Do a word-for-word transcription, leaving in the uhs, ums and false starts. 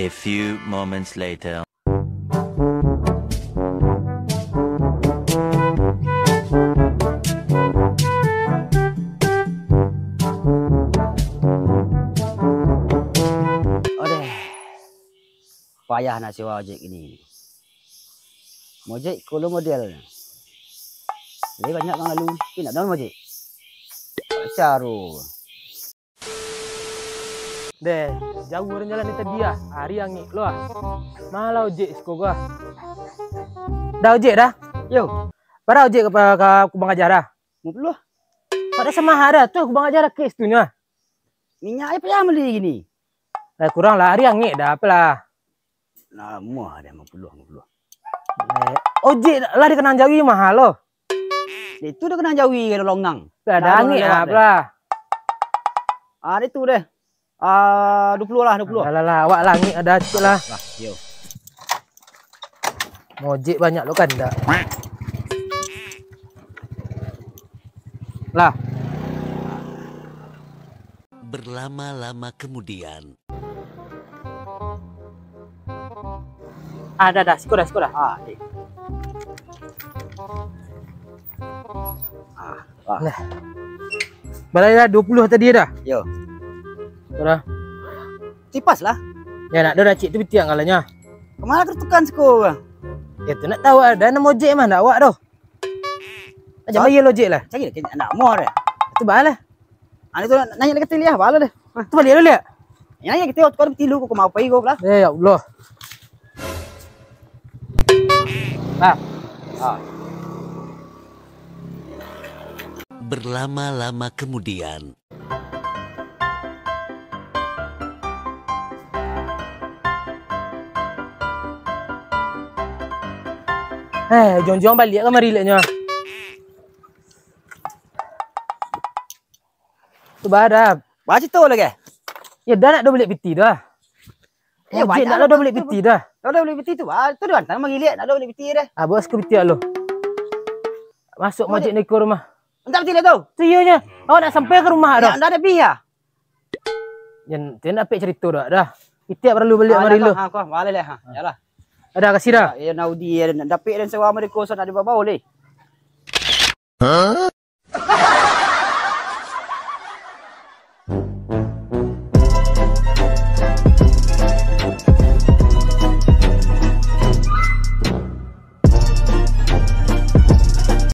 A few moments later. Odeh. Payah nak sewa ojek kini. Mojek ko lo model. Lai banyak mangalu, tapi ndak ado mojek. Caro. Deh, jauah urang jalan ni tadi ah. Ari angek lo ah. Malah ojek siko ko ah. Dah ojek dah? Yo. Bara ojek ka, ka Kubang Gajah dah? Limo puluah. Pado samaha dah tu, Kubang Gajah dah kek situnyo ah. Minyak aja payah mali kini. Eh, kurang lah, ari angek dah, apolah. Nah, muah dah limo puluah, limo puluah. Eh, ojek lah dikenang jawi mahal lo. Itu dah kenang jawi kan longang. Dah ada angek lah, apolah. Ah, itu deh. Ah, dua puluah lah, dua puluah. Alah, alah, awak langik ada cik lah. Lah, yo. Mojek banyak lo kan dak? Lah. Berlama-lama kemudian. Ah, dah, dah, siko dah, siko dah. Ah, eh. Ah, wah. Nah. Balai dah dua puluah tadi dah? Yo. Dah. Tipas lah. Ya, nak dah cik tu bitiak ngalanyo. Kemana kerutukan siko? Ya, tu nak tahu ada nama ojek mah, ndak awak doh. Macam mana lo ojek lah? Cari lagi, nak muah deh. Tu balah. Anu tu nanya lagi tadi lah, balah deh. Tu balik dulu, lihat. Ya, ya, kita tukar tilu ko, kemau pai ko lah. Eh, ya Allah. Nah. Ah. Berlama-lama kemudian. Eh, jong-jong baliak kamari leknyo. Tu bah dah. Bah cito lagi. Ya dah nak dua balek piti dah. Ya, banyak nak lah dua balek piti dah. Nak dua balek piti tu, bah. Tu dah antang mangiliak nak dua balek piti dah. Ah, bos ke piti lo. Masuk mojek ni ke rumah. Entah piti tu. Tu iyo nya. Awak nak sampai ke rumah dah. Ndak ada pihak. Jan, jan dapek cerita dah dah. Piti paralu baliak mari lo. Ha, kau balik lah. Ha, yalah. Ada kasih dah. Ya, Naudi ya, dapek dan sewa mereka sana di bawah boleh.